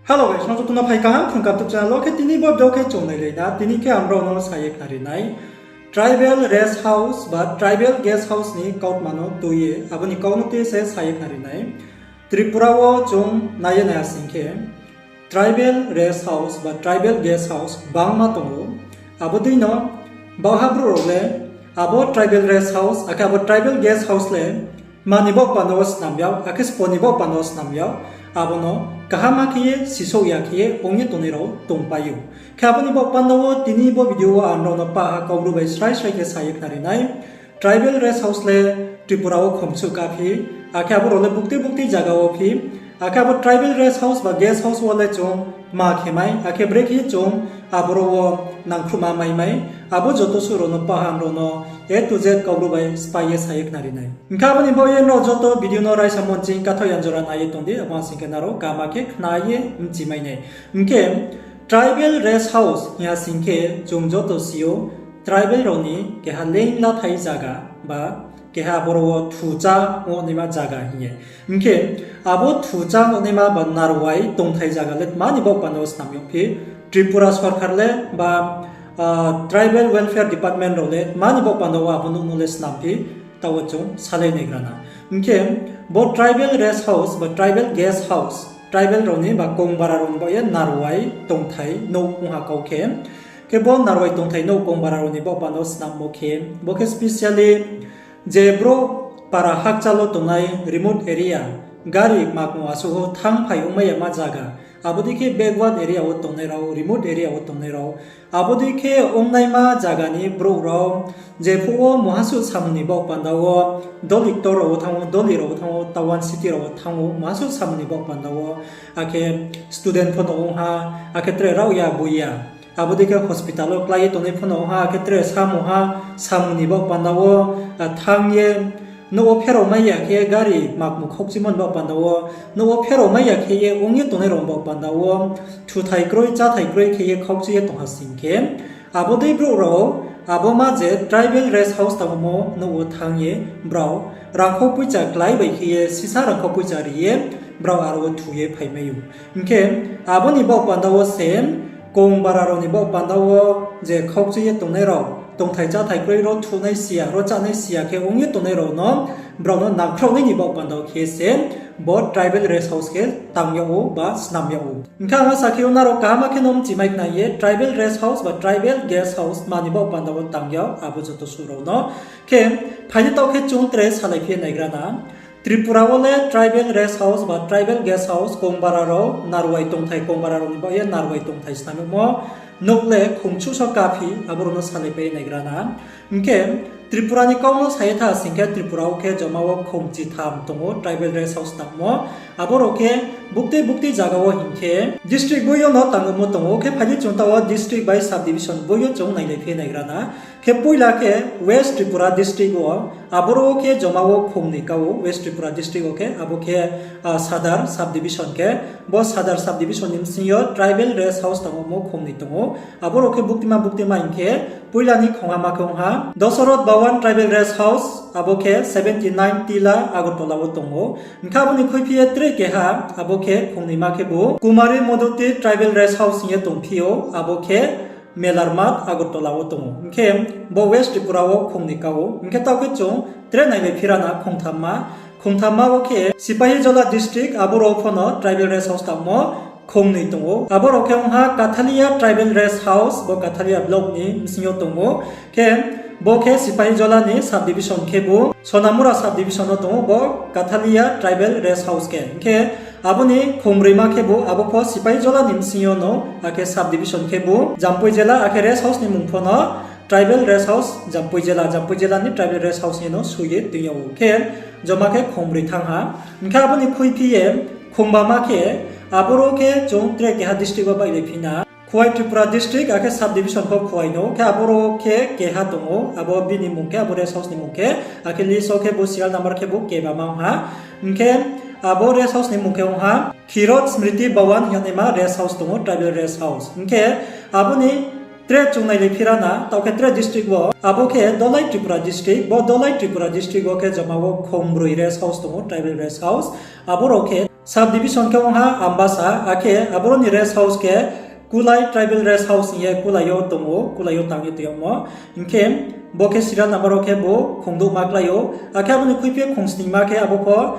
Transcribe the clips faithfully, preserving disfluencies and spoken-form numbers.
Hello guys, nrao joto no phai kaham Phrung Kar YouTube channel wo. Khe tini bo video khe chung nailai na, tini khe ang nrao no sa ye khnari nai, tribal rest house ba tribal guest house ni kautma no tui ye, abo ni kau no tui ye se sa ye khnari nai. Tripura wo chung nai ye nai ha sing khe, tribal rest house ba tribal guest house bangma tong ou. Abo dei no baohha brouh rao le abo tribal rest house akhe abo tribal guest house le tma ni baoh panda wo snam yag, akhe sbo ni baoh panda wo snam yag, abo no kaham khe ye sisouh ya khe ye ong ye tongnai rao tongpai ou. Khe abo ni baoh panda wo tini bo video wo ang nrao no pah ha Kaubru bai srai srai khe sa ye khnari nai. Tribal rest house le Tripura wo khomsuh kaphi, akhe abo rao le buktui buktui zaga wo phi, akhe abo tribal rest house ba guest house wo le chung tma khe mai, akhe brekhe chung aboro wo nangkhruhma mai mai, abo joto suh rao no pah ha ang nrao no A to Z Kaubru bai sphái ye sa ye khnari nai. Hing khe abo ni baoh ye nrao joto video no raisa monching kathaoh yan jora nai ye tong di, abo sing khe nrao kaham khe khna ye mchi mai nai. Hing khe tribal rest house hing ha sing khe chung joto si ou, tribal rao ni keha leing lathai zaga ba keha aboro wo thuchá ongnaima zaga hing ye. Hing khe abo thuchá ongnaima ba narwai tongthai zaga le tma ni baoh panda wo snam yagphi, Tripura sorkar le ba tribal welfare department rao le tma ni baoh panda wo abo nouh no le snamphi, taoh wo chung salai naigra na. Hing khe bo tribal rest house ba tribal guest house, tribal rao ni ba kongbara rao ni baoh ye narwai tongthai nouh ong ha kau khe. Khe bo narwai tongthai nouh kongbara rao ni baoh panda wo snammo khe, bo khe specially je brouh para hakchal wo tongnai remote area, gari makmo asuh wo thanngphai ongmai yama zaga, abo dei khe backward area wo tongnai rao, remote area wo tongnai rao, abo dei khe ongnaima zaga ni brouh rao, jephuh wo muhasuh samung ni baoh panda wo, doli ktor rao wo thanng ou, doli rao wo thanng ou, town city rao wo thanng ou, muhasuh samung ni baoh panda wo, akhe student pho no ong ha, akhe tre rao ya boi ya, abo dei khe hospital wo klái ye tongnai pho no ong ha, akhe tre samung ha, samung ni baoh panda wo thanng ye, nouh wo pherao mai ya khe gari makmo khaukchimo ni baoh panda wo, nouh wo pherao mai ya khe ye ong ye tongnai rao baoh panda wo, thuthai kroi, cháthai kroi khe ye khaukchi ye tong ha sing khe, abo dei brouh rao, abo ma je tribal rest house tangmo nouh wo thanng ye, brao rangkhou poicha klái bai khe ye, sisa rangkhou poicha ri ye, brao aro wo thu ye phaimai ou. Hing khe abo ni baoh panda wo se, kongbara rao ni baoh panda wo je khaukchi ye tongnai rao, tongthai cháthai kroi ro thunai si ya, ro chánai si ya khe ong ye tongnai rao no, brao no nangkhrouhnai ni baoh panda wo khe se, bo tribal rest house khe tang yag ou ba snam yag ou. Hing khe ang asa khe ou nrao kaham khe no mchi mai khna ye, tribal rest house ba tribal guest house tma ni baoh panda wo tang yag, abo joto suh rao no. Khe phai di, taoh khe chung tre salai phi ye naigra na. Tripura wo le tribal rest house ba tribal guest house kongbara rao, narwai tongthai kongbara rao ni baoh ye narwai tongthai snam yagmo nouh le khongchuh so kaphi, abo rao no salaipai ye naigra na. Hing khe Tripura ni kau no sa ye tha sing khe, Tripura wo khe joma wo khongchitham tong ou tribal rest house tangmo. Abo rao khe buktui buktui zaga wo hing khe district boi yo no tangmo tong ou. Khe phai di, chung taoh wo district bai subdivision boi yo chung nailai phi ye naigra na. Khe poila khe West Tripura district wo, aboro wo khe joma wo khongnoi ka ou, West Tripura district wo khe, abo khe Sadar subdivision khe, bo Sadar subdivision ni bsing yo tribal rest house tangmo khongnoi tong ou. Aboro khe buktima buktima hing khe, poila ni khongha ma khe ong ha Dasarath Bhawan Tribal Rest House, abo khe seventy nine Tila Agartala wo tong ou. Hing khe abo ni khuiphi ye tre keha, abo khe khongnoima khebu Kumari Modhuti Tribal Rest House hing ye tongphi ou, abo khe Melarmat Agartala wo tong ou. Hing khe bo West Tripura wo khongnoi ka ou. Hing khe taoh khe chung tre nailai phi ra na khongthamma. Khongthamma wo khe Sipahijola district, aboro pho no tribal rest house tangmo khongnoi tong ou. Aboro khe ong ha Kathalia Tribal Rest House, bo Kathalia block ni bsing yo tong ou. Khe bo khe Sipahijola ni subdivision khebu Sonamura subdivision no tong ou bo Kathalia Tribal Rest House khe. Hing khe abo ni khongbroima khebu abo pho Sipahijola ni bsing yo no, akhe subdivision khebu Jampui jela, akhe rest house ni mmung pho no Tribal Rest House Jampui jela, Jampui jela ni Tribal Rest House hing ye no soi ye toing yag ou. Khe joma khe khongbroi thanng ha. Hing khe abo ni khuiphi ye khongbama khe, aboro khe chung tre keha district wo bailai phi na. Khowai Tripura district, akhe subdivision pho Khowai no, khe aboro khe keha tong ou, abo bini mmung khe, abo rest house ni mmung khe, akhe list wo khebu serial number khebu kebama ong ha. Hing khe abo rest house ni mmung khe ong ha Khirot Smriti Bhawan hing yagnaima rest house tong ou, tribal rest house. Hing khe abo ni Tre chung nailai phira na, taoh khe tre district wo, abo khe Dhalai Tripura district, bo Dhalai Tripura district wo khe joma wo khongbroi rest house tong ou, tribal rest house. Abo rao khe sub division khe ong ha Ambasa, akhe aboro ni rest house khe Kulai tribal rest house hing ye Kulai yo tong ou, Kulai yo tang ye tong yagmo. Hing khe bo khe serial number wo khe bo khongdouhma klái ou, akhe abo ni khuiphi khong sningma khe abo pho,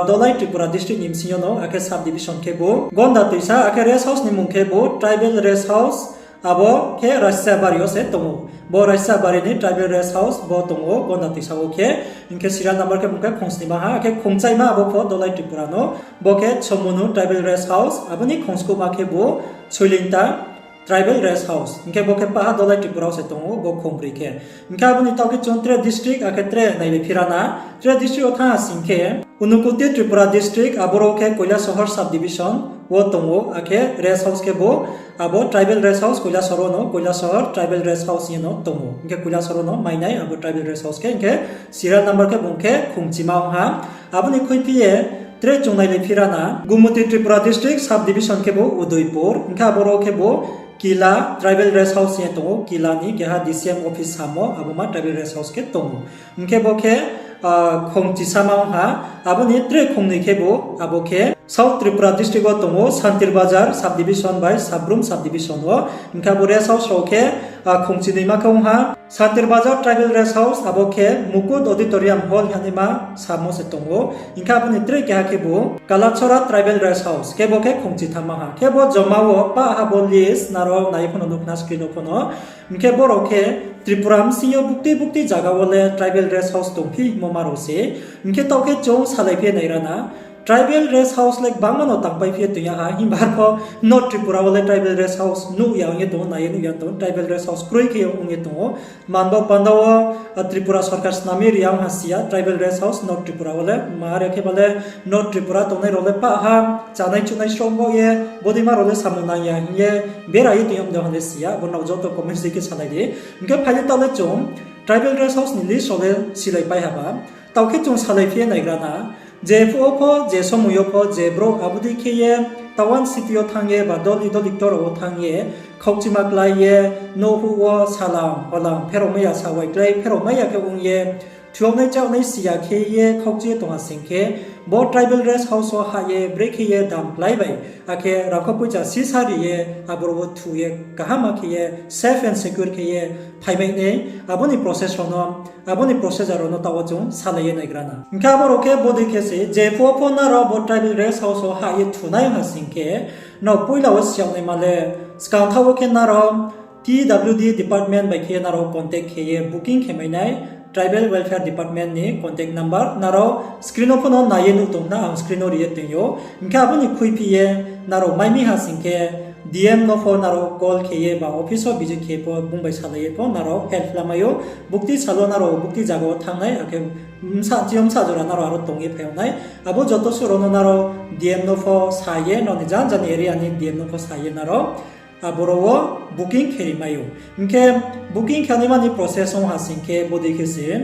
Dhalai Tripura district ni bsing yo no, akhe sub division khe bo Gonda Toisa, akhe rest house ni mmung khe bo tribal rest house, abo khe Raisabari yo se tong ou. Bo Raisabari ni tribal rest house bo tong ou Gonda Toisa wo khe, hing khe serial number khe bung khe khong sningma ha, akhe khongchaima abo pho Dhalai Tripura no, bo khe Chomonu tribal rest house, abo ni khongskouhma khe bo Soilingta tribal rest house. Hing khe bo khe paha Dhalai Tripura wo se tong ou, bo khongbroi khe. Hing khe abo ni taoh khe chung tre district, akhe tre nailai phira na. Tre district wo thanng ha sing khe, Unakoti Tripura district, aboro khe Kailasahar sub division wo tong ou, akhe rest house khe bo, abo tribal rest house Kailasahar wo no, Kailasahar tribal rest house hing ye no tong ou. Hing khe Kailasahar wo no mai nai abo tribal rest house khe, hing khe serial number khe bung khe khongchima ong ha. Abo ni khuiphi ye tre chung nailai phira na, Gumoti Tripura district sub division khe bo Udaipur, hing khe aboro khe bo Kila tribal rest house hing ye tong ou, Kila ni keha D C M office samo, abo ma tribal rest house khe tong ou. Hing khe bo khe khongchisama ong ha, abo ni tre khongnoi khe bo, abo khe South Tripura district wo tong ou, Santir Bazar sub division bai Sabrum sub division wo, hing khe abo rest house rao khe khongchinoima khe ong ha. Santir Bazar tribal rest house, abo khe Mukut Auditorium Hall hing ye naima samo se tong ou. Hing khe abo ni tre keha khe bo Kalachora tribal rest house, khe bo khe khongchithama ha. Khe bo joma wo pah ha bo list, nrao nai ye pho no nuh khna screen wo pho no. Hing khe boro khe Tripura bsing yo bukti bukti zaga wo le tribal rest house tongphi hingmo ma rao se. Hing khe taoh khe chung salai phi ye nai ra na. Tribal rest house le gbangma no tangpai phi ye tong ya ha, himba arpho North Tripura wo le tribal rest house nuh ya ong ye tong ou, nai ye nuh ya tong ou, tribal rest house kroi khe ong ye tong ou. Manbo panda wo, Tripura sorkar snam ye ri ya ong ha si ya, tribal rest house North Tripura wo le, ma are khe ba le North Tripura tongnai rao le pah ha, chánai chuhnai sroh bo ye, bodeima rao le samung nang ya hing ye, bera ye tong yag de ha le si ya, bo nrao joto comment dei khe salai di. Hing khe phai di taoh le chung, tribal rest house ni list rao le silai pai ha ba. Taoh khe chung salai phi ye naigra na, je phuh wo pho, je somoi yo pho, je brouh abo dei khe ye, town city yo thanng ye, ba doli doli ktor rao wo thanng ye, khaukchima klái ye, nouh huh wo salam, holam, pherao mai ya sawai klái, pherao mai ya khe ong ye, thuyagnai chaohnai si ya khe ye, khaukchi ye tong ha sing khe, bo tribal rest house wo hah ye, brekhe ye dam klái bai, akhe rangkho poicha sisa ri ye, aboro wo thu ye, kaham khe ye, safe and secure khe ye, phaimai nai, abo ni process rao no, abo ni procedure rao no taoh wo chung salai ye naigra na. Hing khe abo rao khe bodei khe se, je phuh wo pho nrao bo tribal rest house wo hah ye thunai ha sing khe, nrao poila wo si yag naima le, skang thaoh wo khe nrao T W D department bai khe nrao contact khe ye booking khe mai nai, Tribal Welfare Department ni contact number nrao screen wo pho no nai ye nuh tong khna, ang screen wo ri ye tong ou. Hing khe abo ni khuiphi ye nrao mai mi ha sing khe, D M no pho nrao call khe ye ba office wo visit khe pho bung bai salai ye pho nrao help lamai ou. Bukti sal wo nrao bukti zaga wo thanng nai, akhe bsa chi yo bsa jora nrao aro tong ye phai yag nai. Abo joto suh rao no nrao D M no pho sa ye, nrao ni janja ni area ni D M no pho sa ye nrao aboro wo booking khe ri mai ou. Hing khe booking khe naima ni process ong ha sing khe bodei khe se,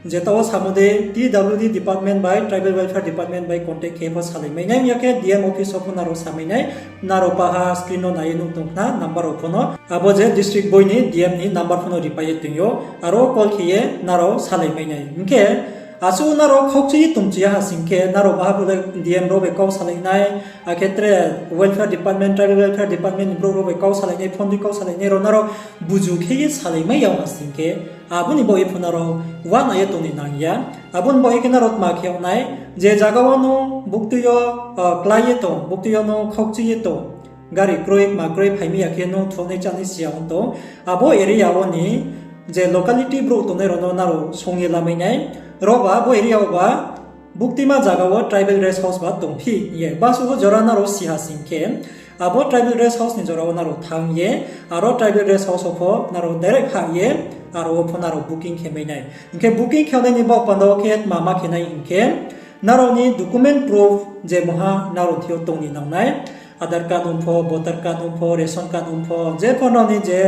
je taoh wo samo dei T W D department bai Tribal Welfare Department bai contact khe pho salai mai nai, ya khe D M office wo pho nrao samai nai, nrao paha screen no nai ye nuh tong khna number rao pho no, abo je district boi ni D M ni number pho no ripai ye tong ou, aro call khe ye nrao salai mai nai. Hing khe asuh nrao khaukchi ye tongchi ya ha sing khe, nrao baha bo le D M rao bai kau salai nai, akhe tre welfare department, tribal welfare department ni brouh rao bai kau salai nai, phone di kau salai nai rao nrao buju khe ye salai mai ya ha sing khe, abo ni baoh ye pho nrao uana ye tong ni nang ya. Abo ni baoh ye khe nrao tma khe yag nai, je zaga wo no buktui yo klái ye tong, buktui yo no khaukchi ye tong, gari kroi, tma kroi, phai mi ya khe no thuyagnai chánai si ya ong tong, abo area wo ni je locality brouh tongnai rao no nrao song ye lamai nai. Ro ba abo area wo ba buktima zaga wo tribal rest house ba tongphi hing ye. Basuh wo jora nrao si ha sing khe, abo tribal rest house ni jora wo nrao thanng ye, aro tribal rest house wo pho nrao direct hah ye, aro wo pho nrao booking khe mai nai. Hing khe booking khe nai ni baoh panda wo khe tma ma khe nai hing khe, nrao ni document proof je mungha nrao thing yo tong ni nang nai. Aadhaar card ong pho, voter card ong pho, ration card ong pho, jepho nrao ni je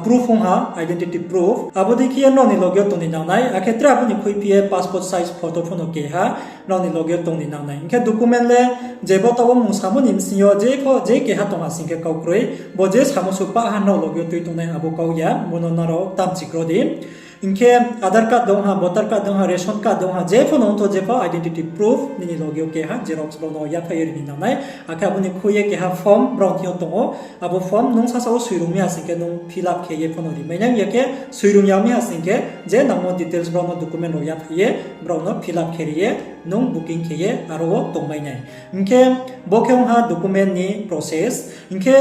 proof ong ha, identity proof, abo dei khe ye nrao ni loge yo tong ni nang nai, akhe tre abo ni khuiphi ye passport size photo pho no keha nrao ni loge yo tong ni nang nai. Hing khe document le je bo taoh wo mung samo ni bsing yo jepho je keha tong ha sing khe kau kroi, bo je samo suh pah ha nrao loge yo tui tongnai abo kau ya, bo no nrao tamchi kro di. Hing khe Aadhaar card dong ha, voter card dong ha, ration card dong ha, jepho no ongtho, jepho identity proof nini loge yo keha xerox brao no yaphaih ye ri ni nang nai. Akhe abo ni khui ye keha form brao thing yo tong ou, abo form nung sasa wo soirung mi ha sing khe nung fill up khe ye pho no ri mai nai, ya khe soirung ya mi ha sing khe je nangmo details brao no document rao yaphaih ye brao no fill up khe ri ye nung booking khe ye aro wo tongmai nai. Hing khe bo khe ong ha document ni process. Hing khe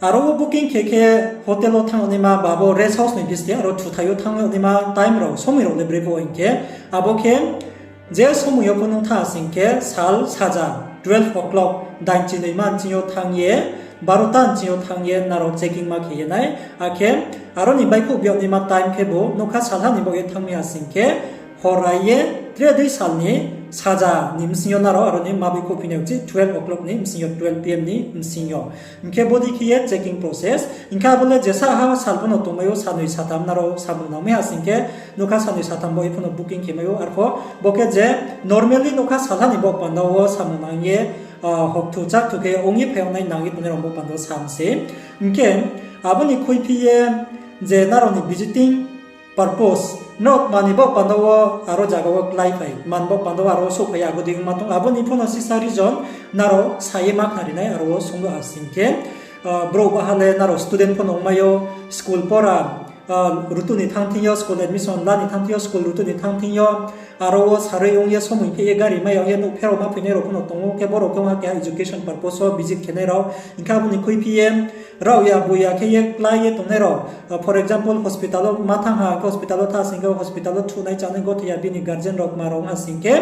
aro wo booking khe khe hotel wo thanng yag naima ba abo rest house ni business aro thuthai yo thanng yag naima time rao, somoi rao le bre pho hing khe, abo khe je somoi yo pho nung thanng sing khe sal saja, twelve o'clock, dainchi noima nching yo thanng ye, barota nching yo thanng ye nrao checking ma khe ye nai. Akhe aro ni baihkhouh bi yag naima time khebu nougkha salha ni baoh ye thanng mi ha sing khe, hor rai ye tre dei sal ni saja ni bsing yo nrao aro ni ma baihkhouh phi nai uchih twelve o'clock ni bsing yo, twelve P M ni bsing yo. Hing khe bo dei khe ye checking process. Hing khe abo le jesa ha sal pho no tongmai ou, sanoi satham nrao samung nang mi ha sing khe, nougkha sanoi satham baoh ye pho no booking khe mai ou. Arpho bo khe je normally nougkha salha ni baoh panda wo samung nang ye, hokthu chakthu khe ong ye phai yag nai nang ye tongnai rao baoh panda wo sam se. Hing khe abo ni khuiphi ye je nrao ni visiting purpose, nrao tma ni baoh panda wo aro zaga wo kláiphai, tma ni baoh panda wo aro souhphai ya, abo dei ongma tong, abo ni pho no sisa reason nrao sa ye ma khnari nai, aro wo sung ha sing khe, brouh baha le nrao student pho no ongmai ou, school pora rutu ni thanng thing yo, school admission la ni thanng thing yo, school rutu ni thanng thing yo, aro wo sarui ong ye somoi pheh ye gari mai ya ong ye nouh pherao ma phainai rao pho no tong ou, khe bo rao khe ong ha keha education purpose wo visit khenai rao. Hing khe abo ni khuiphi ye rao ya boi ya khe ye klái ye tongnai rao, for example, hospital wo ma thanng ha, khe hospital wo thanng sing khe hospital wo thuhnai chánai gothoi ya bini guardian rao kma rao ong ha sing khe,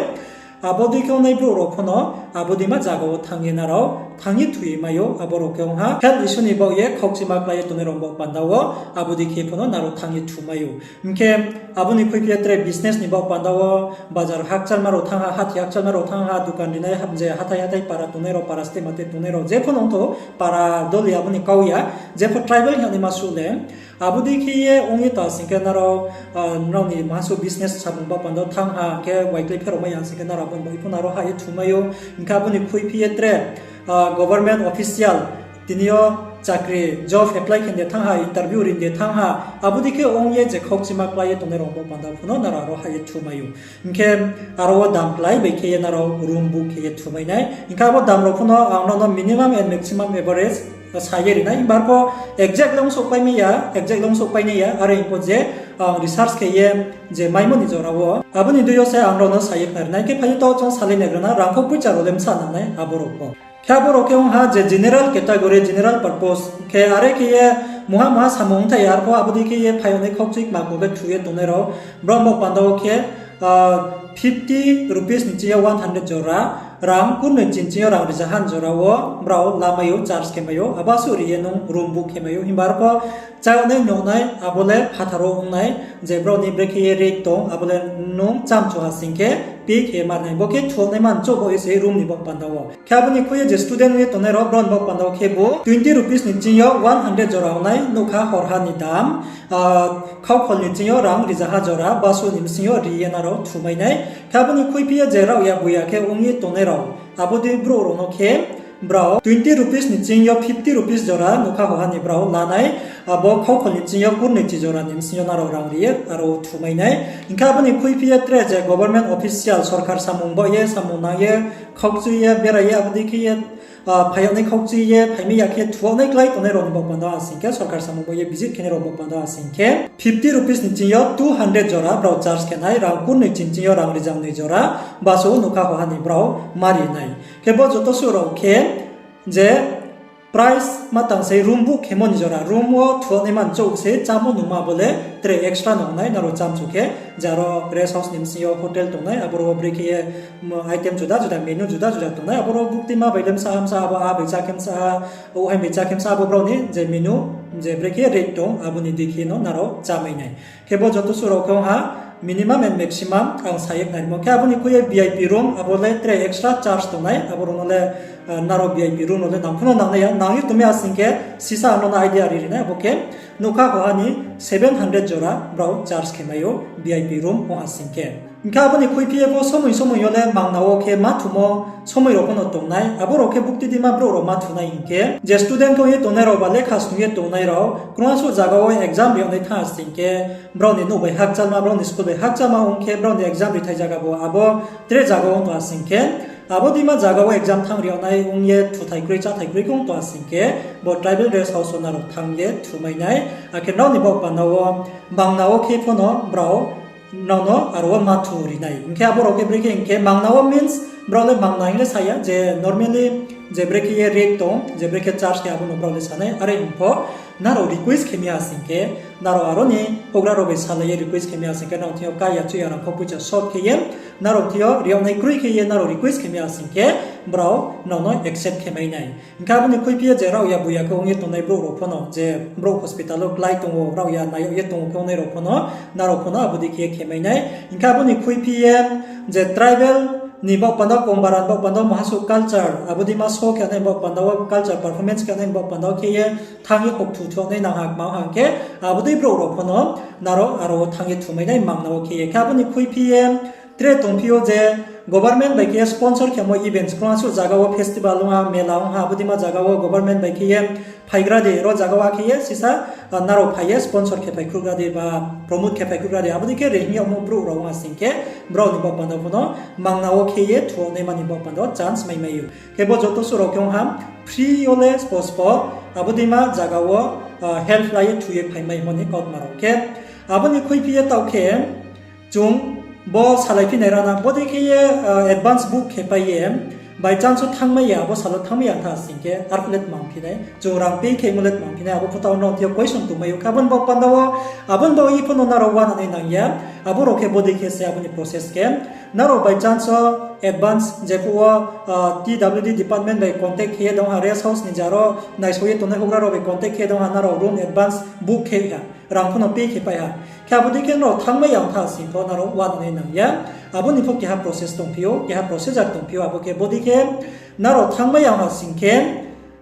abo dei khe ongnai brouh rao pho no abo dei ma zaga wo thanng ye nrao thanng ye thu ye mai ou, abo rao khe ong ha health issue ni baoh ye khaukchima klái ye tongnai rao baoh panda wo, abo dei khe pho no nrao thanng ye thu mai ou. Hing khe abo ni khuiphi ye tre business ni baoh panda wo, bazar hakchalma rao thanng ha, hathi hakchalma rao thanng ha, dukan rinai je hathái hathái para tongnai rao, para stema te tongnai rao, jepho no ongtho para doli abo ni kau ya, jepho tribal hing yag naima suh le, abo dei khe ye ong ye tong sing khe nrao, nrao ni maha suh business samung baoh panda wo thanng ha khe waikhlai pherao mai ya sing khe nrao abo ni baoh ye pho no aro hah ye thu mai ou. Hing khe abo ni khuiphi ye tre government official, tini yo chakri, job apply khe de thanng ha, interview ri de thanng ha, abo dei khe ong ye je khaukchima klái ye tongnai rao baoh panda pho no nrao aro hah ye thu mai ou. Hing khe aro wo dam klái bai khe ye nrao room book khe ye thu mai nai. Hing khe abo dam rao pho no ang nrao no minimum and maximum average sa ye ri nai. Himba arpho exact le ongsouhpai mai ya, exact le ongsouhpai nai ya, are hing pho je ang research khe ye je maimo ni jora wo, abo ni dei yo se ang nrao no sa ye khnari nai. Khe phai ye to chung salai nai rao na, rangkhou poicha rao le bsa nang nai abo rao pho. Khe abo rao khe ong ha je general category, general purpose. Khe are khe ye mungha mungha samung ongthai ya, arpho abo dei khe ye phai yag nai khaukchui kma kho khe thu ye tongnai rao, brao baoh panda wo khe fifty rupees ni ching yo one hundred jora, rang kurnoi chin ching yo rang rizaha ni jora wo brao lamai ou, charge khe mai ou, abo asuh ri ye nung room book khe mai ou. Himba arpho chá yag nai, nuh nai, abo le phathar wo ong nai, je brao ni brekhe ye rate tong, abo le nung chámchu ha sing khe pay khe ye mar nai. Bo khe thuagnai man chouh baoh ye se room ni baoh panda wo. Khe abo ni khui ye je student ong ye tongnai rao, brao ni baoh panda wo khebu twenty rupees ni ching yo one hundred jora ong nai, nougkha horha ni dam, khaukhol ni ching yo rang rizaha jora, basuh ni bsing yo ri ye nrao thu mai nai. Khe abo ni khuiphi ye je rao ya boi ya khe ong ye tongnai rao, abo dei brouh rao no khe brao twenty rupees ni ching yo fifty rupees jora nougkha horha ni brao la nai, abo khaukhol ni ching yo kurnoi chi jora ni bsing yo nrao rang ri ye aro thu mai nai. Hing khe abo ni khuiphi ye tre je government official, sorkar samung baoh ye, samung nang ye, khaukchui ye, berai ye, abo dei khe ye phai yag nai khaukchui ye, phai mai ya khe thuagnai klái tongnai rao ni baoh panda wo ha sing khe, sorkar samung baoh ye visit khenai rao baoh panda wo ha sing khe fifty rupees ni ching yo two hundred jora brao charge khe nai, rang kurnoi chin ching yo rang rizangnoi jora, basuh nougkha horha ni brao mari nai. Khe bo joto suh rao khe je price ma tang se room book khemo ni jora, room wo thuagnai man chouh se, chámo nungma bo le tre extra nang nai, nrao chámchu khe, je aro rest house ni bsing yo hotel tongnai, aboro wo brekhe ye item juda juda, menu juda juda tongnai, aboro wo buktima bai le bsa ha, bsa abo a bai chá khe bsa ha, o hai bai chá khe bsa abo brao ni je menu, je brekhe ye rate tong, abo ni dei khe no nrao chámai nai. Khe bo joto suh rao khe ong ha minimum and maximum ang sa ye khnarimo. Khe abo ni khui ye V I P room, abo le tre extra charge tongnai, abo rao no le nrao V I P room rao le nang pho no nangnai ya, nang ye tongmai ha sing khe, sisa ang no idea ri ri nai, abo khe nougkha hoha ni seven hundred jora brao charge khe mai ou V I P room ong ha sing khe. Hing khe abo ni khuiphi ye pho somoi somoi yo le mangna wo khe ma thumo somoi rao pho no tongnai, abo rao khe bukti dima brouh rao ma thu nai hing khe, je student khe ong ye tongnai rao ba lekha snung ye tongnai rao, krungha suh zaga wo exam ri yag nai thanng ha sing khe, brao ni nouh bai hakchalma, brao ni school bai hakchalma ong khe, brao ni exam rithai zaga bo abo tre zaga wo ong tong ha sing khe, abo deima zaga wo exam thanng ri yag nai ong ye thuthai kroi, cháthai kroi khe ong tong ha sing khe, bo tribal rest house wo nrao thanng ye thumai nai. Akhe nrao ni baoh panda wo mangna wo khe pho no brao nrao no aro wo ma thu ri nai. Hing khe abo rao khe brekhe hing khe mangna wo means brao le mangna hing le sa ya, je normally je brekhe ye rate tong, je brekhe charge khe abo no brao le sa nai. Are hing pho nrao request khe mi ha sing khe, nrao aro ni houhgra rao bai salai ye request khe mi ha sing khe, nrao thing yo kaya chuya rang kho poicha short khe ye, nrao thing yo ri yag nai kroi khe ye nrao request khe mi ha sing khe, brao nrao no accept khe mai nai. Hing khe abo ni khuiphi ye je raohya buya khe ong ye tongnai brouh rao pho no, je brouh hospital wo klái tong ou, raohya nai yag ye tong ou khe ongnai rao pho no, nrao pho no abo dei khe ye khe mai nai. Hing khe abo ni khuiphi ye je tribal ni baoh panda, Kombaran baoh panda, maha suh culture, abo deima show khe nai baoh panda wo, culture performance khe nai baoh panda wo khe ye thanng ye hokthu thu yag nai nang ha kma ha hing khe, abo dei brouh rao pho no nrao aro wo thanng ye thumai nai mangna wo khe ye. Khe abo ni khuiphi ye tre tongphi ou je government bai khe sponsor khemo events, krungha suh zaga wo festival ong ha, mela ong ha, abo deima zaga wo government bai khe ye phaigra di, ro zaga wo akhe ye sisa nrao phai ye sponsor khe phai khruhgra di ba promote khe phai khruhgra di, abo dei khe re hing yagmo brouh rao ong ha sing khe, brao ni baoh panda pho no mangna wo khe ye thu yag naima ni baoh panda wo chance mai mai ou. Khe bo joto suh rao khe ong ha, free yo le spo spo abo deima zaga wo help lai ye thu ye phai mai hingmo ni kautma rao khe. Abo ni khuiphi ye taoh khe, chung bo salai phi nai rana, bodei khe ye advance book khe pai ye, by chance wo thanngmai ya, abo sal wo thanngmai ya tha sing khe, arphuh le tma ongphi nai, chung rang pay khemo le tma ongphi nai, abo pho taoh nrao thing yo question tongmai ou. Khe abo ni baoh panda wo, abo ni baoh ye pho no nrao uana nai nang ya, abo rao khe bodei khe se abo ni process khe. Nrao by chance wo advance jephuh wo T W D department bai contact khe ye dong ha, rest house ni jaro naisao ye tongnai houhgra rao bai contact khe ye dong ha, nrao room advance book khe ha, rang pho no pay khe pai ha. Khe abo dei khe nrao thanngmai ya ong tha sing pho nrao uana nai nang ya. Abo ni pho keha process tongphi ou, keha procedure tongphi ou, abo khe bodei khe nrao thanngmai ya ong ha sing khe,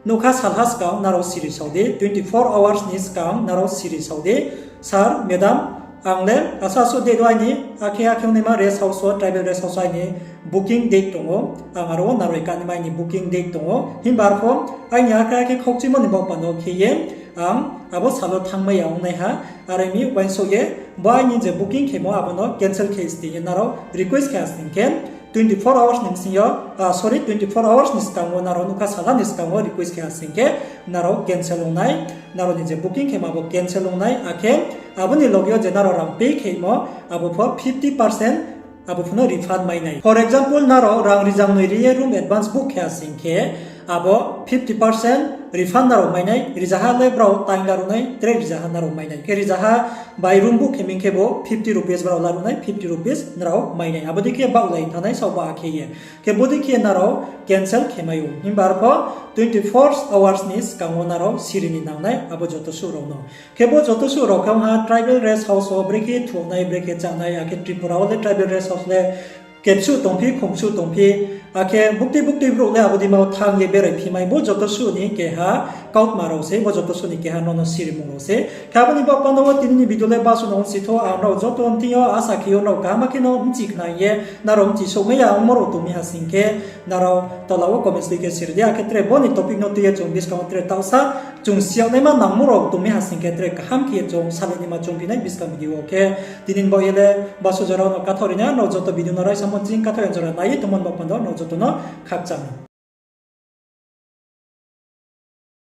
nougkha salha skang nrao siri sao di, twenty four hours ni skang nrao siri sao di, Sir, madam, ang le asuh asuh date wo aini akhe akhe ongnaima rest house wo, tribal rest house wo aini booking date tong ou, ang aro wo naroi kanaima aini booking date tong ou, himba arpho aini akhe akhe khaukchimo ni baoh panda wo khe ye ang abo sal wo thanngmai ya ongnaiha, are mi uaingsouh ye bo aini je booking khemo abo no cancel khe sti ye nrao request khe ha sing khe, twenty four hours ni bsing yo, sorry, twenty four hours ni skang wo nrao nougkha salha ni skang wo request khe ha sing khe, nrao cancel ong nai, nrao ni je booking khemo abo cancel ong nai, akhe abo ni loge yo je nrao rang pay khemo, abo pho fifty percent abo pho no refund mai nai. For example, nrao rang rizang noi ri ye room advance book khe ha sing khe, abo fifty percent refund nrao mai nai, rizaha le brao taing laruh nai, tre rizaha nrao mai nai. Khe rizaha bai room book khe mi khe bo fifty rupees brao laruh nai, fifty rupees nrao mai nai. Abo dei khe baohlai thanng nai saoh ba khe ye. Khe bodei khe nrao cancel khe mai ou. Himba arpho twenty four hours ni skang wo nrao siri ni nang nai abo joto suh rao no. Khe bo joto suh rao khe ong ha tribal rest house wo brekhe thunai, brekhe chánai, akhe Tripura wo le tribal rest house le kepsuh tongphi, khongsuh tongphi, akhe buktui buktui brouh le abo deima wo thanng ye berai phi mai, bo joto suh ni keha kautma rao se, bo joto suh ni keha nrao no sirimung rao se. Khe abo ni baoh panda wo tini ni video le basuh no ongsi thou, ang nrao joto ni thing yo asa khe yo nrao kaham khe no bchi khna ye, nrao bchi souhmai ya ongmo rao tong mi ha sing khe, nrao tola wo comments tui khe siri di, akhe tre bo ni topic no tui ye chung buskang wo tre taohsa chung si yag naima nangmo rao tong mi ha sing khe tre kaham khe ye chung salai naima chung phi nai buskang video wo khe. Tini ni baoh ye le basuh jora no kathaoh ri nai, nrao joto video no raisamo ching kathaoh ya jora nai ye tongmo ni baoh panda wo nrao joto no khakchang.